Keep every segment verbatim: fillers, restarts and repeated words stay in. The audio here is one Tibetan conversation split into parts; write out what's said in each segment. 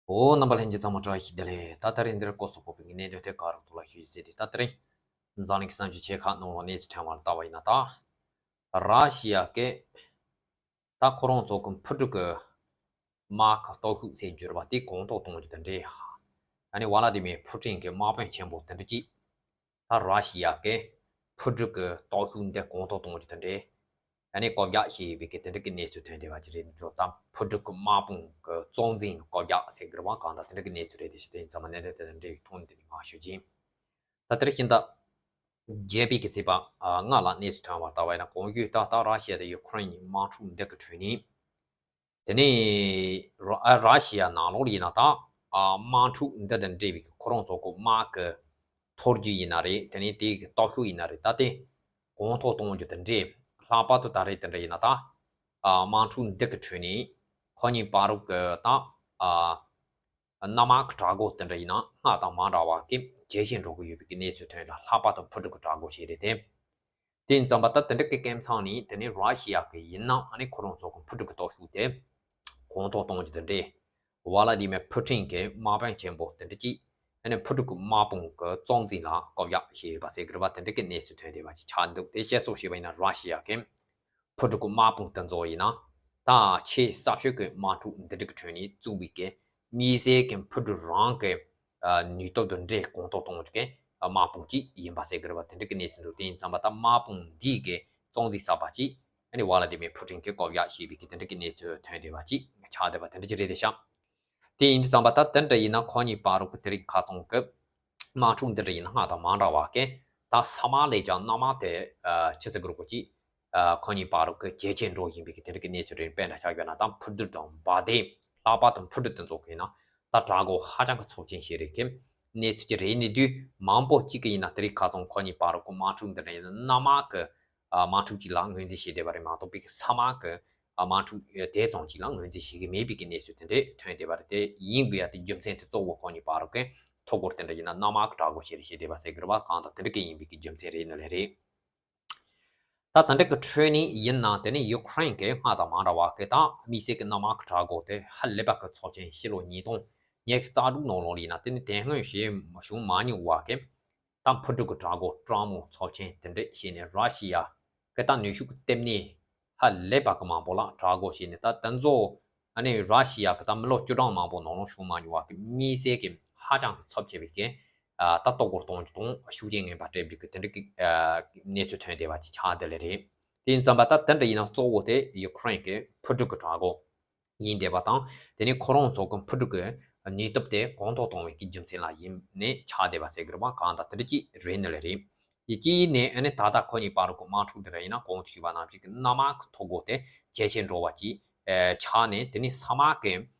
འོ། རྣམ་པ་ལྷན་རྒྱས་ཚང་མ་བཀྲ་ཤིས་བདེ་ལེགས། ད་ད་རེས་འདིར་སྐོར་སོགས་ཕོག་པའི་གནད་དོན་ཐད་ཀར་ཐོག་ལ་ཞུ་ཞིག་ཟེར་ཏེ། ད་ད་རེས་འཛམ་གླིང་གི་གསར་འགྱུར་ཆེ་ཁག་ནང་ལ་གནས་ཚུལ་ཐོན་པར་ལྟ་བ་ཡིན་ན། ད་ར་ཤི་ཡ་གི་ད་ཁོ་རང་ཚོ་གི་འཕུར་གྲུ་གི་དམག་གི་སྟོབས་ཤུགས་ཟེར་འགྱུར་བ་དེ་གོང་མཐོར་གཏོང་རྒྱུ་དེ་འདྲས། ཨ་ནི་ཝ་ལ་དི་མེ་ཕུ་ཀྲིན་གི་དམག་དཔོན་ཆེན་པོ་དེ་འདྲ་གཅིག་ད་ར་ཤི་ཡ་གི་འཕུར་གྲུ་གི་སྟོབས་ཤུགས་འདི་གོང་མཐོར་གཏོང་རྒྱུ་དེ་འདྲས། ཨ་ནི་བཀོད་རྒྱ་བྱས་ཡོད་པའི་གི་དེ་འདྲ་གི་གནས་ཚུལ་ཐོན་བསྡད་པ་ཅིག་རེད་འདུག་ད་འཕུར་གྲུ་གི་དམག་དཔུང་གི་གཙོ་འཛིན་བཀོད་རྒྱ་ཟེར་དགོས་རེད་པ། གང་ལྟར་དེ་འདྲ་གི་གནས་ཚུལ་རེད། དེ་བཞིན་དེ་ཡིན་ཙང་མ་གནད་དོན་དེ་འདྲ་འདྲ་ཡོད་མཐོང་ནས་དེ་ནས་ང་ཞུ་རྒྱུ་ཡིན། ད་དེར་ཤིང་རྟ་བརྒྱད་པའི་གི་ཚེས་པ་ལྔ་ལ་གནས་ཚུལ་ཐོན་པར་ལྟ་བ་ཡིན་ན། གོང་ཞུས་ལྟར་ད་ར་ཤི་ཡ་དང་ཡུ་ཁུ་རེན་གཉིས་དམག་འཁྲུག་འདི་གི་ཁྲོད་ནས། དེ་ནས་ར་ཨ་ར་ཤི་ཡ་ནང་ལོགས་ཡིན་ན་ད་ཨ་དམག་འཁྲུག་འདི་དང་འབྲེལ་བའི་ཁོ་རང་ཚོ་གི་དམག་གི་མཐོ་རྒྱུགས་ཡིན་ན་རེད། དེ་ནས་དེའི་གི་སྟོབས་ཤུགས་ཡིན་ན་རེད། ད་དེ་གོང་མཐོར་གཏོང་རྒྱུ་དང་འབྲེལ། ལྷག་པར་དུ་ད་རེས་དེ་འདྲ་ཡིན་ན་ད་ཨ་དམག་འཁྲུག་འདི་གི་ཁྲོད་ནས་ཁོ་གཉིས་བར་གི་ད་ཨ་གནམ་དམག་གི་དྲག་འགོ་དེ་འདྲ་ཡིན་ན་སྔར་དང་མ་འདྲ་བ་གི་ཇེ་ཆེར་འགྲོ་གི་ཡོད་པའི་གི་གནས་ཚུལ་ཐོན་ལ། ལྷག་པར་དུ་འཕུར་གྲུ་གི་དྲག་འགོ་ཞིག་རེད་དེ། དེ་ཡིན་ཙང་མ་ད་དེ་འདྲ་གི་སྐབས་མཚམས་ནས་དེ་ནས་ར་ཤི་ཡ་གི་ཡིན་ན་ཨ་ནི་ཁོ་རང་ཚོ་གི་འཕུར་གྲུ་གི་སྟོབས་ཤུགས་དེ་གོང་མཐོར་གཏོང་རྒྱུ་དེ་འདྲས། ཝ་ལ་དི་མེ་ཕུ་ཀྲིན་གི་དམག་དཔོན་ཆེན་པོ་དེ་འདྲ་གཅིག་ཨ་ནི་འཕུར་གྲུ་གི་དམག་དཔུང་གི་གཙོ་འཛིན་ལ་བཀོད་རྒྱ་བྱས་ཡོད་པ་ཟེར་གི་རེད་པ། དེ་འདྲ་གི་གནས་ཚུལ་ཐོན་བསྡད་པ་ཅིག་ཆགས་འདུག་དེ་བཤད་སོགས་བྱས་པ་ཡིན་ན་ར་ཤི་ཡ་གི་འཕུར་གྲུ་གི་དམག་དཔུང་དེ་ཚོ་ཡིན་ན་ད་ཆེས་ཟབ་ཤོས་ཀྱི་དམག་འཁྲུག་འདི་འདྲ་གི་ཁྲོད་ནས་བཙུགས་པའི་གི་དམིགས་བསལ་གྱི་འཕུར་གྲུ་རང་གི་ཨ་ནུས་སྟོབས་དང་འདྲེས་གོང་མཐོར་གཏོང་བའི་གི་དམག་དཔུང་གཅིག་ཡིན་པ་ཟེར་གི་རེད་པ། དེ་འདྲ་གི་གནས་ཚུལ་འདུག་དེ་ཡིན་ཙང་མ་ད་དམག་དཔུང་འདིའི་གི་གཙོ་འཛིན་གསར་པ་གཅིག་ཨ་ནི་ཝ་ལ་དི་མེ་ཕུ་ཀྲིན་གྱིས་བཀོད་རྒྱ་བྱས་པའི་གི་དེ་འདྲ་གི་གནས་ཚུལ་ཐོན་བསྡད་པ་གཅིག་ཆགས་བསྡད་པ་དེ་འདྲ་ཅིག་རེད་དེ་ཤག་དེ་ཡིན་དུས་ཙམ་པ་ད་དེ་འདྲ་ཡིན་ན་ཁོ་གཉིས་བར་གྱི་དེ་རིང་ཁ་སང་གི་དམག་འཁྲུག་འདི་འདྲ་ཡིན་ན་སྔར་དང་མ་འདྲ་བ་གི་ད་ས་དམག་ལས་ཀྱང་གནམ་དམག་དེ་ཨ་ཆི་ཟེར་དགོས་རེད་གོ་ཅིག་ཨ་ཁོ་གཉིས་བར་གྱི་ཇེ་ཆེར་འགྲོ་བཞིན་པའི་གི་དེ་འདྲ་གི་གནས་ཚུལ་རེད། དཔེར་ན་ཆ་བཞག་ན་ད་འཕུར་གྲུ་དང་འབར་མདེལ། ལྷག་པར་དུ་འཕུར་གྲུ་དེ་ཚོ་གི་ཡིན་ན་ད་དྲག་འགོ་ཧ་ཅང་གི་ཚབས་ཆེན་ཞིག་རེད་གི་གནས་ཚུལ་ཅིག་རེད། ནས་དུས་མང་པོ་གཅིག་གི་ཡིན་ན་དེ་རིང་ཁ་སང་ཁོ་གཉིས་བར་གྱི་དམག་འཁྲུག་འདི་འདྲ་ཡིན་ན་གནམ་དམག་གི་ཨ་དམག་འཁྲུག་ཅིག་ལ་ངོས་འཛིན་བྱས་བསྡད་པ་རེད་མ་གཏོགས་པའི་གི་ས་དམག་གི་ཨ་དམག་འཁྲུག་དེ་ཙམ་ཅིག་ལ་ངོས་འཛིན་བྱེད་ཀྱི་མེད་པའི་གི་གནས་ཚུལ་དེ་འདྲས་ཐོན་བསྡད་པ་རེད། དེ་ཡིན་དགོས་ཡ་དེ་རྒྱུ་མཚན་དེ་གཙོ་བོ་ཁོ་གཉིས་བར་གྱི་ཐོ་འགོད་དེ་འདྲ་ཡིན་ན་གནམ་དམག་གི་དྲག་འགོ་ཞིག་རེད་བྱས་བསྡད་པ་ཟེར་གི་རེད་པ། གང་ལྟར་དེ་འདྲ་གི་ཡིན་པའི་གི་རྒྱུ་མཚན་རེད་ནི་ལས་རེད། ད་དེ་འདྲ་གི་ཁྲོད་ནས་ཡིན་ན་དེ་ནས་ཡུ་ཁུ་རེན་གྱི་སྔར་དང་མ་འདྲ་བ་གི་ད་དམིགས་བསལ་གྱི་གནམ་དམག་གི་དྲག་འགོ་དེ་ཧ་ལས་པ་གི་ཚབས་ཆེན། ཕྱི་ལོ་ཉིས་སྟོང་ཉི་ཤུ་རྩ་དྲུག་ནང་ལོགས་ལ་ཡིན་ན་དེ་ནས་དེ་སྔོན་བྱས་བྱུང་མ་མྱོང་བ་གི་ད་འཕུར་གྲུ་གི་དྲག་འགོ་སྤྲང་མོ་ཚབས་ཆེན་དེ་འདྲས་བྱས་ནས་ར་ཤི་ཡ་གི་ད་ནུས་ཤུགས་གཏེར་ནས་ཧ་ལས་པ་གི་མང་པོ་ལ་དྲག་འགོ་བྱས་ནས། ད་དེ་ཚོ་ཨ་ནི་ར་ཤི་ཡ་གི་ད་མི་ལོ་བཅུ་གྲངས་མང་པོ་ནང་ལོགས་བྱུང་མ་མྱོང་བ་གི་དམིགས་བསལ་གྱི་ཧ་ཅང་གི་ཚབས་ཆེ་བའི་གི་ཨ་ད་ལྟོ་གོ་གཏོང་རྒྱུ་དང་ཤུགས་རྐྱེན་ངན་པ་སྤྲད་རྒྱུ་གི་དེ་འདྲ་གི་ཨ་གནས་ཚུལ་ཐོན་བསྡད་པ་ཅིག་ཆགས་བསྡད་ལེ་རེད། དེ་ཡིན་ཙམ་པ་ད་དེ་འདྲ་ཡིན་ན་གཙོ་བོ་དེ་ཡུ་ཁུ་རེན་གྱི་འཕུར་གྲུ་གི་དྲག་འགོ་ཡིན་བསྡད་པ་དང་། དེ་ནས་ཁོ་རང་ཚོ་གི་འཕུར་གྲུ་གི་ནུས་སྟོབས་དེ་གོང་མཐོར་གཏོང་བའི་གི་རྒྱུ་མཚན་ལ་ཡིན་ནས་ཆགས་བསྡད་པ་ཟེར་གི་རེད་པ། གང་ལྟར་དེ་འདྲ་ཅིག་རེད་ནི་ལེ་རེད། ཡི་གེ་ནས་ཨ་ནི་ད་ལྟ་ཁོ་གཉིས་བར་གྱི་དམག་འཁྲུག་དེ་འདྲ་ཡིན་ན་གོང་དུ་ཞུས་པ་ནང་བཞིན་གྱི་གནམ་དམག་གི་ཐོ་འགོད་དེ་ཇེ་ཆེར་འགྲོ་བ་ཅིག་ཨ་ཆགས་ནས། དེ་ནས་ས་དམག་གི་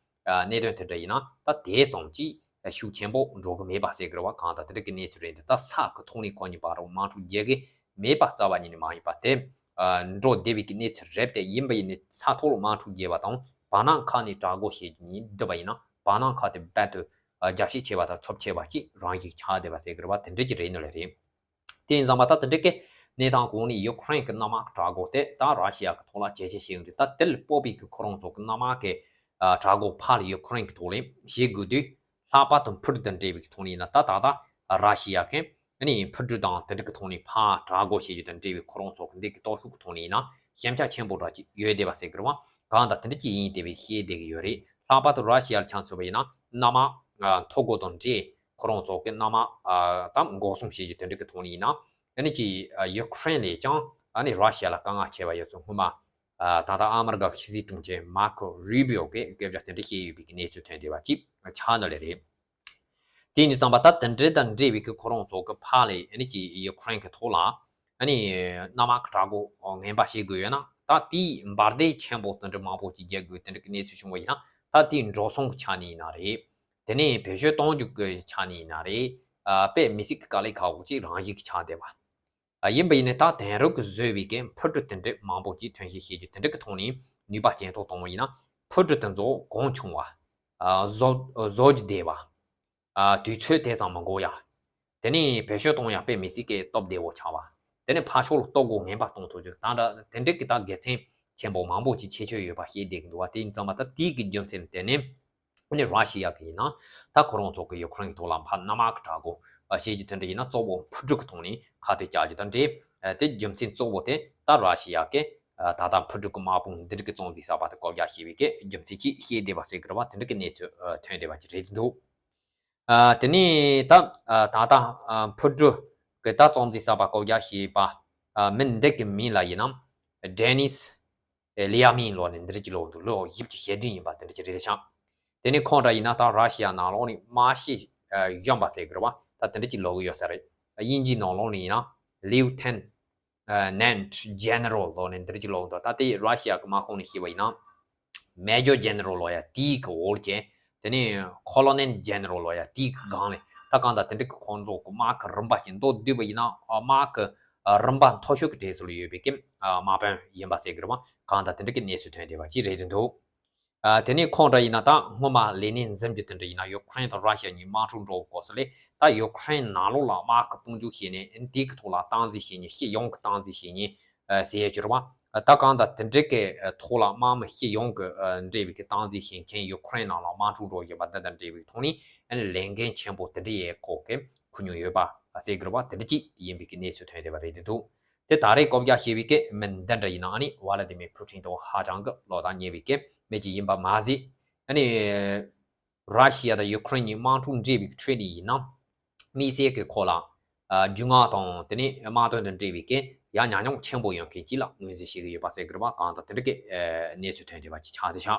ཨ་གནད་དོན་དེ་འདྲ་ཡིན་ན་ད་དེ་ཙམ་ཅིག་ཤུགས་ཆེན་པོ་འགྲོ་གི་མེད་པ་ཟེར་གི་རེད་པ། གང་ལྟར་དེ་འདྲ་གི་གནས་ཚུལ་རེད་འདུག་ད་ས་གི་ཐོག་ནས་ཁོ་གཉིས་བར་དམག་འཁྲུག་རྒྱག་གི་མེད་པ་རྩ་བ་ཉིད་ནས་མ་ཡིན་པ་དེ་ཨ་འགྲོ་བསྡད་པའི་གི་གནས་ཚུལ་རེད་དེ། ཡིན་པ་ཡིན་ནའི་ས་ཐོག་ལ་དམག་འཁྲུག་རྒྱག་པ་དང་བར་སྣང་ཁག་ནས་དྲག་འགོ་བྱེད་རྒྱུ་གཉིས་བསྡུར་བ་ཡིན་ན་བར་སྣང་ཁག་དེ་རྦད་དེ་ཨ་རྒྱབ་བཤིག་ཆེ་བ་དང་ཚབས་ཆེ་བ་ཅིག་རང་བཞིན་ཆགས་བསྡད་པ་ཟེར་གི་རེད་པ། དེ་འདྲ་ཅིག་རེད་ནི་ལེ་རེད། དེ་ཡིན་ཙང་མ་ད་དེ་འདྲ་གི་གནས་སྟངས་གོང་ནས་ཡུ་ཁུ་རེན་གྱི་གནམ་དམག་གི་དྲག་འགོ་དེ་ད་ར་ཤི་ཡ་གི་ཐོག་ལ་ཇེ་ཆེ་ཕྱིན་ཡོང་དུས། ད་དེ་ལ་སྤོབས་པའི་གི་ཁོ་རང་ཚོ་གི་གནམ་དམག་གི་ཨ་དྲག་འགོ་ཕར་ལ་ཡུ་ཁུ་རེན་གྱི་ཐོག་ལ་བྱེད་དགོས་དུས། ལྷག་པར་དུ་འཕུར་གྲུ་དང་འབྲེལ་བའི་གི་ཐོག་ནས་ཡིན་ན་ད་ད་ལྟ་ར་ཤི་ཡ་གི་ཨ་ནི་འཕུར་གྲུ་དང་དེ་འདྲ་གི་ཐོག་ནས་ཕར་དྲག་འགོ་བྱེད་རྒྱུ་དང་འབྲེལ་བའི་ཁོ་རང་ཚོ་གི་འདི་གི་སྟོབས་ཤུགས་ཀྱི་ཐོག་ནས་ཡིན་ན་ཞན་ཆ་ཆེན་པོ་འདྲ་ཅིག་ཡོད་བསྡད་པ་ཟེར་གི་རེད་པ། གང་ལྟར་དེ་འདྲ་ཅིག་ཡིན་བསྡད་པའི་ཤེས་བསྡད་ཀྱི་ཡོད་རེད། ལྷག་པར་དུ་ར་ཤི་ཡ་ལ་ཆ་མཚོན་པ་ཡིན་ན་གནམ་དམག་ཨ་ཐོ་འགོད་དང་འབྲེལ་ཁོ་རང་ཚོ་གི་གནམ་དམག་ཨ་ད་འགོག་སྲུང་བྱེད་རྒྱུ་དེ་འདྲ་གི་ཐོག་ནས་ཡིན་ན་ཨ་ནི་ཅིག་ཨ་ཡུ་ཁུ་རེན་ལས་ཀྱང་ཨ་ནི་ར་ཤི་ཡ་ལ་དཀའ་ངལ་ཆེ་བ་ཡོད་ཚུལ་སྔོན་མ་ཨ་ད་ལྟ་ཨ་མི་རི་ཀ་གི་ཕྱི་སྲིད་དྲུང་ཆེ་མར་ཁོ་རུ་བྷི་ཨོ་གིས་སྐད་ཆ་དེ་འདྲ་བཤད་ཡོད་པའི་གི་གནས་ཚུལ་ཐོན་བསྡད་པ་ཅིག་ཆགས་ནི་ལེ་རེད། དེ་ཡིན་དུས་ཙམ་པ་ད་དེ་འདྲ་དང་འབྲེལ་བའི་གི་ཁོ་རང་ཚོ་གི་ཕར་ལ་ཨ་ནི་ཅིག་ཡུ་ཁུ་རེན་གི་ཐོག་ལ་ཨ་ནི་གནམ་དམག་གི་དྲག་འགོ་ངན་པ་བྱེད་དགོས་ཡོད་ན། ད་དེའི་འབར་མདེལ་ཆེན་པོ་དེ་འདྲ་མང་པོ་ཅིག་རྒྱག་དགོས་དེ་འདྲ་གི་གནས་ཚུལ་བྱུང་བ་ཡིན་ན། ད་དེའི་འགྲོ་སོང་གི་ཆ་ནས་ཡིན་ན་རེད། དེ་ནས་བེད་སྤྱོད་གཏོང་རྒྱུ་གི་ཆ་ནས་ཡིན་ན་རེད། ཨ་དཔེ་མི་སྲིད་ཀྱི་དཀའ་ལས་ཁག་པོ་ཅིག་རང་བཞིན་གྱི་ཆགས་བསྡད་པ། ཨ་ཡིན་པ་ཡིན་ནའི་ད་དེང་རབས་ཀྱི་བཟོས་པའི་གི་འཕུར་གྲུ་དེ་འདྲ་མང་པོ་ཅིག་ཐོན་བཞིན་བྱེད་རྒྱུ་དེ་འདྲ་གི་ཐོག་ནས་ནུས་པ་ཇེ་མཐོར་གཏོང་བ་ཡིན་ན། འཕུར་གྲུ་དེ་ཚོ་གོང་ཆུང་བ། ཨ་བཟོ་བཟོ་རྒྱུ་བདེ་བ། ཨ་དུས་ཚོད་དེ་ཙམ་མི་འགོར་ཡ། དེ་ནས་བེད་སྤྱོད་གཏོང་ཡ་དཔེ་མི་སྲིད་ཀྱི་སྟོབས་བདེ་བོ་ཆགས་པ། དེ་ནས་ཕར་ཕྱོགས་ལ་གཏོར་སྒོ་ངན་པ་གཏོང་ཐུབ་རྒྱུ་དང་འདྲ། དེ་འདྲ་གི་ད་དགེ་མཚན་ཆེན་པོ་མང་པོ་ཅིག་ཁྱད་ཆོས་ཡོད་པ་ཤེས་བསྡད་ཀྱི་འདུག་བ། དེ་ཡིན་ཙང་མ་ད་དེའི་གི་རྒྱུ་མཚན་དེ་ནས་ ཨ་ནི་ར་ཤི་ཡ་གི་ཡིན་ན་ད་ཁོ་རང་ཚོ་གི་ཡུ་ཀེ་རེན་གི་ཐོག་ལ་ཕར་མནའ་མ་གི་དྲག་རྒོལ་བྱེད་རྒྱུ་དེ་འདྲ་ཡིན་ན་གཙོ་བོ་འཕུར་གྲུ་གི་ཐོག་ནས་ཁ་གཏད་བཅག་རྒྱུ་དང་འབྲེལ། ཨ་དེ་རྒྱུ་མཚན་གཙོ་བོ་དེ་ད་ར་ཤི་ཡ་གི་ཨ་ད་ལྟ་འཕུར་གྲུ་གི་དམག་དཔུང་འདི་འདྲ་གི་རྩོམ་རྩིས་གསར་པ་དེ་བཀོད་རྒྱ་བྱས་པའི་གི་རྒྱུ་མཚན་གྱིས་བཤད་བསྡད་པ་ཟེར་གི་རེད་བ། དེ་འདྲ་གི་གནས་ཚུལ་ཨ་ཐོན་བསྡད་པ་ཅིག་རེད་འདུག་ཨ་དེ་ནས་ད་ཨ་ད་ལྟ་ཨ་འཕུར་གྲུ་གི་ད་རྩོམ་རྩིས་གསར་པ་བཀོད་རྒྱ་བྱས་པ་ཨ་མི་འདི་གི་མིང་ལ་ཡིན་ན་ཌེ་ནིས་ཨེ་ལི་ཡ་མིན་ལོ་ནས་འདི་འདྲ་ཅིག་ལོ་འདུག་ལོ་བཞི་བཅུ་ཞེ་བདུན་ཡིན་པ་དེ་འདྲ་ཅིག་རེད་ཤག་དེ་ནས་ཁོང་འདྲ་ཡིན་ན་ད་ར་ཤི་ཡ་ནང་ལོགས་ནས་དམག་ཤེད་ཨ་གཞོན་པ་ཟེར་གི་རེད་བ། ད་དེ་འདྲ་ཅིག་ལབ་གི་ཡོད་ས་རེད། དབྱིན་ཇིའི་ནང་ལོགས་ནས་ཡིན་ན་ལིའུ་ཐན་ཨ་ནན་ཇེ་ནེ་རལ་ལོ་ནས་འདི་འདྲ་ཅིག་ལབ་གི་འདུག་ད་དེ་ར་ཤི་ཡ་གི་དམག་ཁོངས་ནས་བཤད་པ་ཡིན་ན། མེ་ཇར་ཇེ་ནེ་རལ་ལོ་ཡ་དེའི་གི་འོག་ཅན། དེ་ནས་ཁོ་ལོ་ནེལ་ཇེ་ནེ་རལ་ལོ་ཡ་དེའི་གི་སྒང་ལ་ད་གང་ལྟར་དེ་འདྲ་གི་ཁོང་ཚོ་གི་དམག་གི་རིམ་པ་ཅིག་མདོར་བསྡུས་པ་ཡིན་ན་ཨ་དམག་གི་ཨ་རིམ་པ་མཐོ་ཤོས་ཀྱི་གྲས་སུ་ལ་ཡོད་པའི་གི་ཨ་དམག་དཔོན་ཡིན་པ་ཟེར་གི་རེད་བ། གང་ལྟར་དེ་འདྲ་གི་གནས་ཚུལ་ཐོན་བསྡད་པ་ཅིག་རེད་འདུག་ཨ་དེ་ནས་ཁོང་འདྲ་ཡིན་ན་ད་སྔོན་མ་ལས་གནས་འཛིན་རྒྱུ་དེ་འདྲ་ཡིན་ན་ཡུ་ཀེ་རེན་དང་ར་ཤི་ཡ་གཉིས་དམག་འཁྲུག་འགྲོ་བའི་སྐབས་སུ་ལས་ད་ཡུ་ཀེ་རེན་ནང་ལོགས་ལ་དམག་གི་དཔུང་འཇུག་བྱས་ནས་དེའི་གི་ཐོག་ལ་སྟངས་འཛིན་བྱེད་མཁན་སྤྱི་ཡོངས་ཀྱི་སྟངས་འཛིན་བྱེད་མཁན་ཨ་ཟེར་ཡ་ཅིག་རེད་བ། ཨ་ད་གང་ལྟར་དེ་འདྲའི་གི་ཨ་ཐོག་ལ་དམག་མི་སྤྱི་ཡོངས་ཀྱི་ཨ་འབྲེལ་བའི་གི་སྟངས་འཛིན་བྱེད་མཁན་ཡུ་ཀེ་རེན་ནང་ལ་དམག་འཁྲུག་འགྲོ་བཞིན་པ་འདི་དང་འབྲེལ་བའི་ཐོག་ནས་ཨ་ནི་ལས་འགན་ཆེན་པོ་དེ་འདྲའི་ཡས་ཁོ་གི་འཁུར་མྱོང་ཡོད་པ་ཟེར་གི་རེད་བ། དེ་འདྲ་ཅིག་ཡིན་པའི་གི་གནས་ཚུལ་ཐོན་བསྡད་པ་རེད་འདུག་དེ་ད་རེས་བཀོད་རྒྱ་བྱས་པའི་གི་མི་འདི་འདྲ་ཡིན་ན་ཨ་ནི་ཝ་ལ་ཏི་མིར་ཕུ་ཊིན་དང་ཧ་ཅང་གི་བློ་ཐག་ཉེ་བའི་གི་མི་ཅིག་ཡིན་པ་མ་ཟད། ཨ་ནི་ར་ཤི་ཡ་དང་ཡུ་ཀེ་རེན་གཉིས་དམག་འཁྲུག་འདྲ་བའི་ཁྲོད་ནས་ཡིན་ན། དམིགས་བསལ་གྱི་ཁོ་ལ་ཨ་རྒྱུས་མངའ་དང་དེ་ནས་དམག་དོན་དང་འབྲེལ་བའི་གི་ཡ་ཉམས་མྱོང་ཆེན་པོ་ཡོད་མཁན་ཅིག་ལ་ངོས་འཛིན་བྱེད་ཀྱི་ཡོད་པ་ཟེར་གི་རེད་བ། གང་ལྟར་དེ་འདྲ་གི་ཨ་གནས་ཚུལ་ཐོན་བསྡད་པ་ཅིག་ཆགས་བསྡད་ཤག་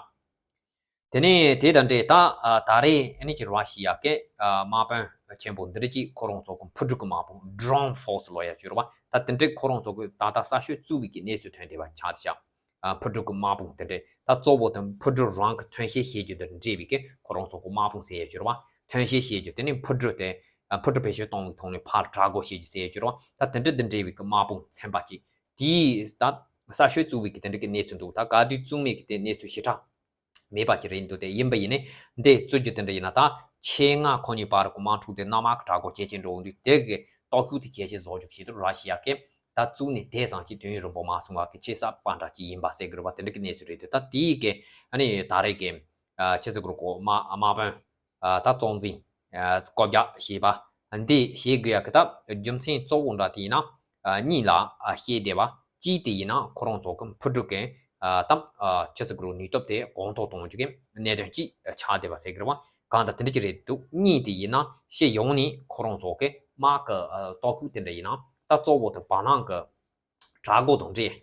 དེ་ནས་དེ་དང་འབྲེལ་ད་ཨ་ད་རེས་ཨ་ནི་ཅིག་ར་ཤི་ཡ་གི་ཨ་དམག་དཔོན་ཆེན་པོ་འདི་འདྲ་ཅིག་ཁོ་རང་ཚོ་གི་འཕུར་གྲུ་གི་དམག་དཔུང་ཌོ་རོན་ཕོར་སི་ལབ་ཡ་ཅིག་ཡོད་རེད་བ། ད་དེ་འདྲའི་ཁོ་རང་ཚོ་གི་ད་ལྟ་གསར་ཤོས་བཙུགས་པའི་གི་གནས་ཚུལ་ཐོན་བསྡད་པ་ཆགས་བསྡད་ཤག་ཨ་འཕུར་གྲུ་གི་དམག་དཔུང་དེ་འདྲས་ད་གཙོ་བོ་དེ་འཕུར་གྲུ་རང་གི་ཐོན་སྐྱེད་བྱེད་རྒྱུ་དང་འབྲེལ་བའི་གི་ཁོ་རང་ཚོ་གི་དམག་དཔུང་ཟེར་ཡས་ཅིག་ཡོད་རེད་བ། ཐོན་སྐྱེད་བྱེད་རྒྱུ་དེ་ནི་འཕུར་གྲུ་དེ་ཨ་འཕུར་གྲུ་བེད་སྤྱོད་གཏོང་བའི་ཐོག་ནས་ཕར་དྲག་རྒོལ་བྱེད་རྒྱུ་ཟེར་ཡས་ཅིག་ཡོད་རེད་བ། ད་དེ་འདྲ་དེ་འདྲས་པའི་གི་དམག་དཔུང་ཚན་པ་ཅིག་དེའི་ད་གསར་ཤོས་བཙུགས་པའི་གི་དེ་འདྲ་གི་གནས་ཚུལ་འདུག་ད་ག་དུས་བཙུགས་མེད་གི་དེ་གནས་ཚུལ་ཞེ་དྲག་མེད་པ་ཅིག་རེད་འདུག་དེ་ཡིན་པ་ཡིན་ནའི་འདི་བཙུགས་རྒྱུ་དེ་འདྲ་ཡིན་ན་ད་ཆེད་མངགས་ཁོ་གཉིས་བར་གི་དམག་འཁྲུག་དེ་གནམ་དམག་གི་དྲག་རྒོལ་ཇེ་ཆེ་འགྲོ་འདུག་དེ་གི་སྟོབས་ཤུགས་དེ་ཇེ་ཆེ་བཟོ་རྒྱུ་ཆེད་དུ་ར་ཤི་ཡ་གི་ད་བཙུགས་ནས་དེ་ཙམ་གྱི་དུས་ཡུན་རིང་པོ་མ་སོང་བ་གི་ཆེས་གསར་པ་འདྲ་ཅིག་ཡིན་པ་ཟེར་གི་རེད་བ། དེ་འདྲ་གི་གནས་ཚུལ་རེད་འདུག་ད་དེའི་གི་ཨ་ནི་ད་རེས་གི་ཨ་ཆི་ཟེར་གི་རེད་གོ་དམག་དམག་དཔོན་ཨ་ད་གཙོ་འཛིན་ཨ་བསྐོ་བཞག་བྱས་པ་འདི་བྱེད་དགོས་ཡ་གི་ད་རྒྱུ་མཚན་གཙོ་བོ་འདྲ་དེ་ཡིན་ན་ཨ་གཉིས་ལ་ཨ་བཤད་བསྡད་པ། གཅིག་དེ་ཡིན་ན་ཁོ་རང་ཚོ་གི་འཕུར་གྲུ་གི་ཨ་ད་ཨ་ཆི་ཟེར་གི་རེད་ནུས་སྟོབས་དེ་གོང་མཐོར་གཏོང་རྒྱུ་གི་གནད་དོན་གཅིག་ཆགས་བསྡད་པ་ཟེར་གི་རེད་བ། གང་ལྟར་དེ་འདྲ་ཅིག་རེད་འདུག་གཉིས་དེ་ཡིན་ན་སྤྱི་ཡོངས་ནས་ཁོ་རང་ཚོ་གི་དམག་གི་ཨ་སྟོབས་ཤུགས་དེ་འདྲ་ཡིན་ན་ད་གཙོ་བོ་དེ་བར་སྣང་གི་དྲག་རྒོལ་དང་འབྲེལ།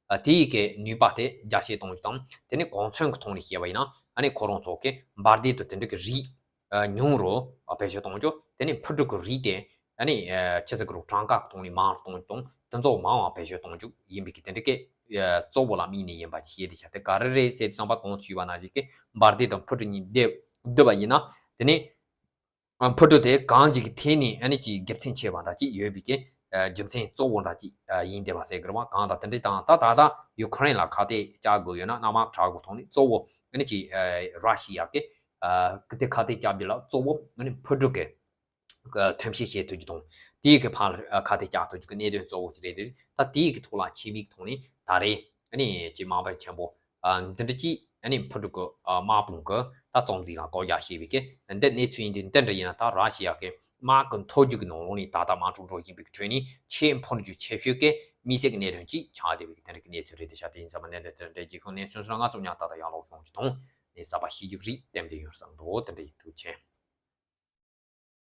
ཨ་དེའི་གི་ནུས་པ་དེ་རྒྱ་སྐྱེད་གཏོང་རྒྱུ་དང་། དེ་ནས་གོང་མཚོན་གྱི་ཐོག་ནས་བཤད་པ་ཡིན་ན་ཨ་ནི་ཁོ་རང་ཚོ་གི་འབར་མདེལ་དང་དེ་འདྲ་གི་རིགས་ཨ་ཉུང་རུ་ཨ་བེད་སྤྱོད་གཏོང་རྒྱུ། དེ་ནས་འཕུར་གྲུ་གི་རིགས་དེ་ཨ་ནི་ཨ་ཆི་ཟེར་གི་རེད་གྲངས་ཀ་གི་ཐོག་ནས་མང་རུ་གཏོང་རྒྱུ་དང་དེ་ཚོ་མང་བ་བེད་སྤྱོད་གཏོང་རྒྱུ་ཡིན་པའི་གི་དེ་འདྲ་གི་ཨ་གཙོ་བོ་ལ་དམིགས་ནས་ཡིན་པ་ཞིག་བཤད་དེ་བྱ། དེ་ག་རེ་རེད་ཟེར་དུས་ཙམ་པ་གོང་དུ་ཞུས་པ་ནང་བཞིན་གི་འབར་མདེལ་དང་འཕུར་གྲུ་གཉིས་སྡེབ་བསྡུར་བ་ཡིན་ན་དེ་ནས། ཨ་འཕུར་གྲུ་དེ་གང་ཅིག་གི་ཐད་ནས་ཨ་ནི་ཅིག་དགེ་མཚན་ཆེ་བ་འདྲ་ཅིག་ཡོད་པའི་གི་ཨ་རྒྱུ་མཚན་གཙོ་བོ་འདྲ་ཅིག་ཨ་ཡིན་བསྡད་པ་ཟེར་གི་རེད་བ། གང་ལྟར་དེ་འདྲ་དང་ད་ད་ལྟ་ཡུ་ཁུ་རེན་ལ་ཁ་གཏད་བཅག་དགོས་ཡོད་ན་གནམ་དམག་དྲག་རྒོལ་ཐོག་ནས་གཙོ་བོ་ཨ་ནི་ཅིག་ཨ་ར་ཤི་ཡ་གི་ཨ་དེ་ཁ་གཏད་བཅག་རྒྱུ་ལ་གཙོ་བོ་ཨ་ནི་འཕུར་གྲུ་གི་ཨ་ཐོན་སྐྱེད་བྱེད་ཐུབ་རྒྱུ་དང་དེའི་གི་ཕར་ཨ་ཁ་གཏད་བཅག་ཐུབ་རྒྱུ་གི་གནད་དོན་གཙོ་བོ་ཅིག་རེད་དེ། ད་དེའི་གི་ཐོག་ལ་ཆེད་དམིགས་ཐོག་ནས་ད་རེས་ཨ་ནི་ཅིག་དམག་དཔོན་ཆེན་པོ་ཨ་འདི་འདྲ་ཅིག་ཨ་ནི་འཕུར་གྲུ་གི་ཨ་དམག་དཔུང་གི་ད་རྩོམ་རྩིས་ལ་བཀོད་རྒྱ་བྱས་པའི་གི་འདི་གནས་ཚུལ་ཡིན་དུས། འདི་འདྲ་ཡིན་ན་ད་ར་ཤི་ཡ་གི་དམག་གི་མཐོ་རྒྱུགས་ཀྱི་ནང་ལོགས་ནས་ད་ལྟ་དམག་འཁྲུག་འགྲོ་བཞིན་པའི་ཁྲོད་ནས་ཆེས་འཕོ་འགྱུར་ཆེ་ཤོས་ཀྱི་དམིགས་བསལ་གྱི་གནད་དོན་ཅིག་ཆགས་བསྡད་པའི་གི་དེ་འདྲ་གི་གནས་ཚུལ་རེད་དེ་ཤག་དེ་ཡིན་ཙང་མ་གནད་དོན་དེ་འདྲ་རྒྱལ་ཁབ་གནས་ཚུལ་སོགས་ང་ཚོ་ཉག་ཏག་ཏག་ཡར་ལོག་ཡོང་རྒྱུ་དང་ནས་གསར་པ་ཤེས་རྒྱུ་རིགས་ལྟེམ་དེ་ཡོང་བསམ་འདུག་དེ་འདྲ་ཡིན། ཐུགས་རྗེ་ཆེ།